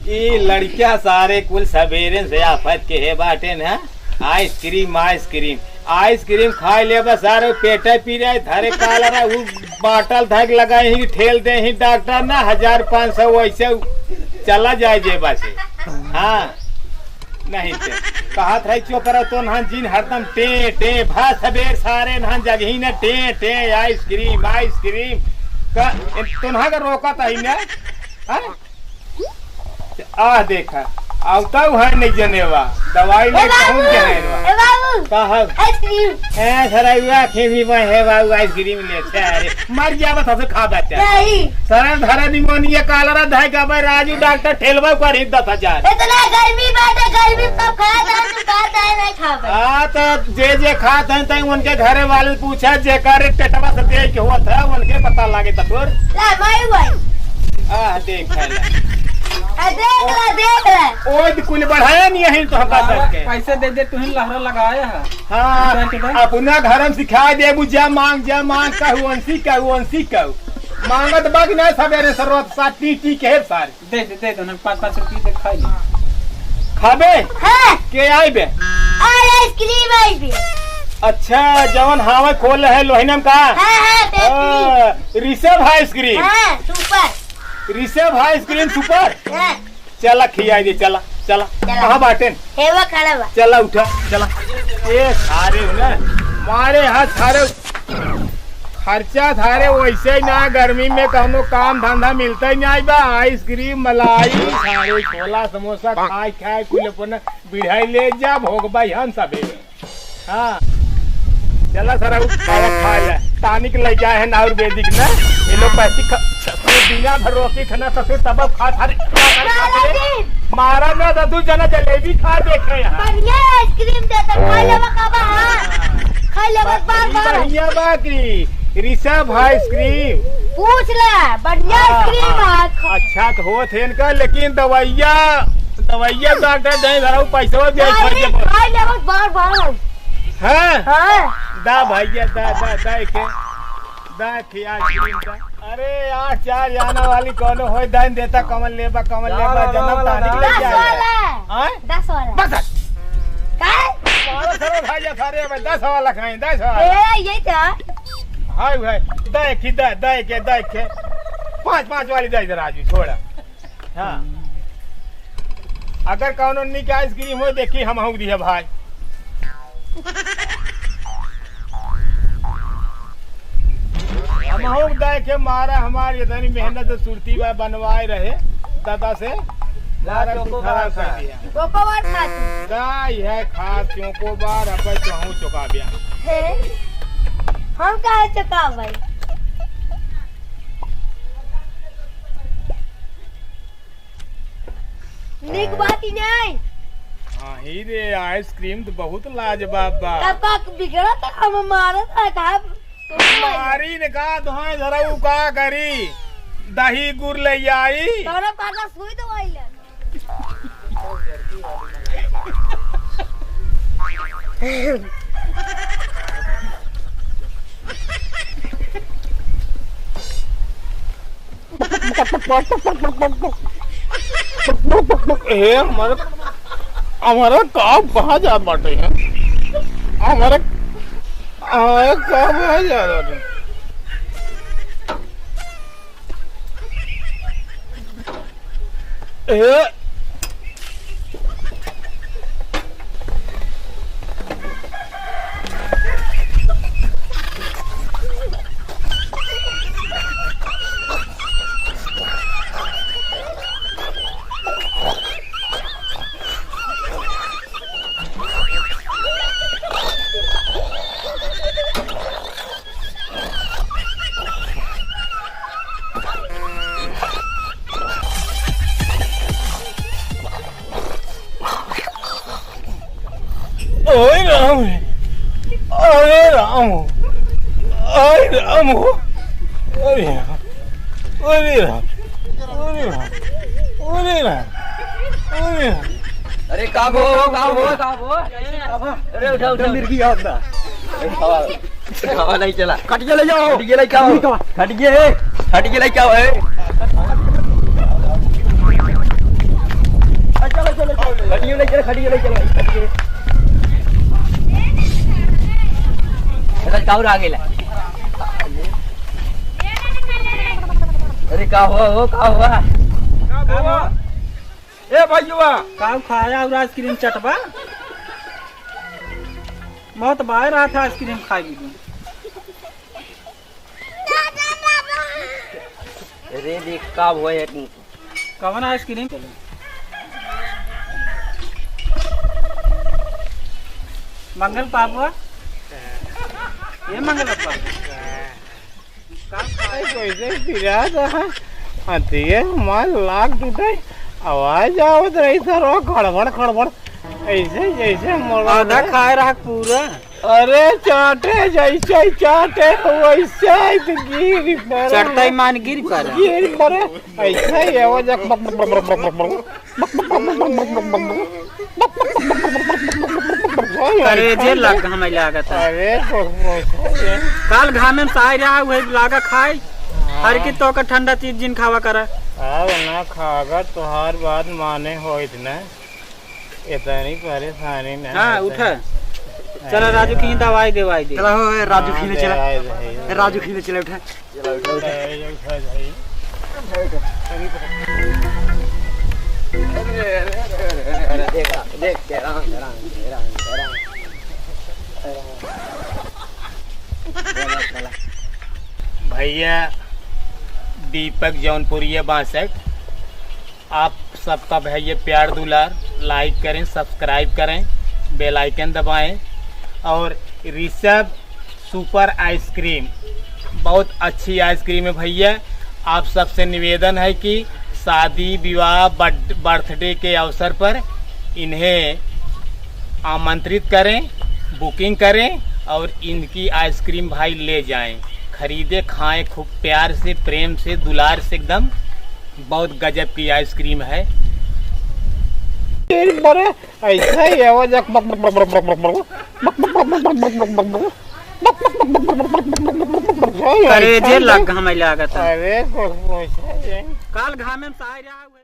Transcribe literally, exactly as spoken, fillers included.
ई लड़किया सारे कुल सबेरे से आफत के हे बाटे ना, आइसक्रीम, आइसक्रीम, आइसक्रीम खाइ लेबा सारे, पेटे पीरे, धरे कालरा, उ बाटल धक लगाई ही, ठेल दे ही डॉक्टर ना, हजार पाँच सौ वैसे चला जाए जेबा से। हाँ, नहीं ते कहत रही चुप रहो, तो नहान जिन हरदम टे, टे, भा सबेर सारे नहान जगही न टे, टे, आइसक्रीम, आइसक्रीम। का, तोन्हा का रोकत ही ना? हाँ? आ देखा, आवता है नहीं जनेवा, दवाई ए ले बाबू, कहूँ जनेवा। ए बाबू, का है? आइसक्रीम। ए, सराइवा, खेमी में है बाबू, आइसक्रीम ले, अच्छा, अरे, मर जाबा, सबसे खा बच्चा। नहीं। सरल धरा निमोनिया, कालरा, धाय का भाई, राजू डॉक्टर, ठेलवा कर ही दस हजार। इतना गर्मी बाटे, गर्मी में सब खाए, दाल चुका, दाल नहीं खाबे। हाँ, तो जे, जे खात हैं, तई उनके घरे वाले पूछा, जेकर पेटवा से देख के होत है, उनके पता लागे, तो फिर। ला, माई, माई। आह, देख है ला। आ, देख ला, देख ला। ओए, तो कुल बढ़ाया नहीं है तो हटा सारा सकते। पैसे दे दे, तुहिन लहरा लगाया है। हाँ, इधर के इधर। अपना घर में सिखा दे, बु जा मांग, जा मांग, कहू अंसी, कहू अंसी, कहू। मांगत बाग ना सबेरे सरवत साथ टी टी के सारे। दे दे, दे दो ना, पाँच पाँच रुपये दे, खाई ले। खाबे? हाँ। के आई बे? अरे, आइसक्रीम आई बे। अच्छा, जवन हावे खोल है लोहिनम का? हाँ, हाँ, बेकरी। आ, ऋषभ आइसक्रीम। हाँ, सुपर। Rishabh ice cream super? हाँ। चला, खियाई दे, चला, चला। चला। कहाँ बाटेन? हेवा खड़ा बा। चला, उठा, चला। ए, सारे हो ना, मारे हाथ सारे, खर्चा सारे वैसे ही ना, गर्मी में कौनो काम धंधा मिलता ही नहीं बा। आइसक्रीम, मलाई, सारे छोला, समोसा खाए, खाए, कुल अपन बिढ़ाई ले जा, भोगबाई हम सभी। हाँ। चला सारा उ खावा खा ले। टानिक लइके आए हैं आयुर्वेदिक में। ये लोग पैसे ख-, ससुर दुनिया भर रोटी खाना ससुर तब खा, अरे, मारा ना तो दू जना जलेबी खा देखे यहाँ। बढ़िया आइसक्रीम देता, खा लेवा का बा, हाँ। खा लेवा बार, बार। बढ़िया बा की। ऋषभ आइसक्रीम। पूछ ले, बढ़िया हाँ, आइसक्रीम हाँ। है। अच्छा तो होत है इनका, लेकिन दवाइया, दवाइया डॉक्टर दे धराऊ, पैसवा दे, नहीं, खर्चे पर। खाई लेबो बार बार। हाँ? हाँ। दा भैया, दा, दा, दा के, दा के आइसक्रीम दा। अरे यार, चार जाना वाली कौनो होय, दाइन देता, कमल लेबा, कमल लेबा, जनम तारीख ले दस जाए। वाला। हाँ? दस वाला। बस। का? बारह सौ खा जा सारे, अब दस वाला खाएं, दस वाला। ए, ये क्या? हाय, हाय, दा एक ही, दा, दा एक, दा एक है। पाँच, पाँच वाली दा इधर आजू, छोड़ा। हाँ। अगर कौनो निक आइसक्रीम हो, देखी, हम हूँ दिया भाई। हम हूँ दा के मारा, हमार इतनी मेहनत सुरती बा, बनवाए रहे, दादा से। ला, मारा चोकोबार खराब कर खा। दिया। चोकोबार खा तू। दा, यह खा चोकोबार, अब तो हूँ चुका दिया। हे, हम काहे चुकाबै? निक बात ही नहीं। हाँ ही रे, आइसक्रीम तो बहुत लाजवाब बा। तब का बिगड़त, हम मारत है, का? मारी ने का, तुहां जरा उ का करी, दही गुड़ ले आई। तोरा पास सुई दवाई ले। ए, हमारे, हमारे का कहाँ जात बाटे हैं? हमारे, हमारे का कहाँ जात बाटे? ए, ओए राम, अरे राम, अरे राम, अरे राम, अरे राम, अरे राम, अरे राम, अरे राम। अरे का भो, का भो, का भो? अरे उठा, उठा। मिर्गी का होता। अरे खावा। खावा नहीं चला। खटिया ले जाओ। खटिया ले जाओ। खटिया, खटिया ले जाओ, ए। खटियो ले चल, खटियो ले चल, खटियो। अरे, काऊ आ गेला। अरे, का हुआ हो, का हुआ? का हुआ? ए भैया, का खाया और आइसक्रीम चटबा? मौत बाय रहा था आइसक्रीम खाए की। अरे देख का हुआ है। कवन आइसक्रीम? मंगल पापा, ये मंगल पापा। का खाए? कैसे पिरात है? हथिये मार लाग टूटे, आवाज आवत रही सरवा खड़बड़ खड़बड़, ऐसे जैसे मरो आधा रे। खाए रहा पूरा। अरे चाटे जैसे चाटे वैसे ही तो गिर पड़े। चटता ही मान गिर पड़ा। गिर पड़े। ऐसे ही आवाज। अरे जे लग हमें लागत है। अरे तो, तो, तो, काल घामे में साई रहा, वही लागा खाई। हाँ। हर की तो का ठंडा चीज जिन खावा करा। अब ना खागा, तोहार बात माने होइत ना। इतनी परेशानी ना हाँ, होता। उठा। चला राजू की दवाई देवाई दे। चला हो, ए, राजू हाँ, खीने चला। दवाई दे। ए, राजू खीने चला, उठा। चला, उठा, उठा। ए, उठा, उठा। अरे, अरे, अरे, अरे, देख, देख, जय राम, जय राम, जय राम, जय राम। भैया दीपक जौनपुरिया बासठ, आप सबका भैया प्यार दुलार, like करें, subscribe करें, bell icon दबाएं। और ऋषभ सुपर आइसक्रीम बहुत अच्छी आइसक्रीम है भैया। आप सबसे निवेदन है कि शादी विवाह बर्थ-, बर्थडे के अवसर पर इन्हें आमंत्रित करें, बुकिंग करें और इनकी आइसक्रीम भाई ले जाएं, खरीदें, खाएं खूब प्यार से, प्रेम से, दुलार से एकदम। बहुत गजब की आइसक्रीम है। तेरी बड़े ऐसा ही आवाज। अरे जे लग हमें लागत है। अरे तो, तो, काल घामे में साई रहा हुए।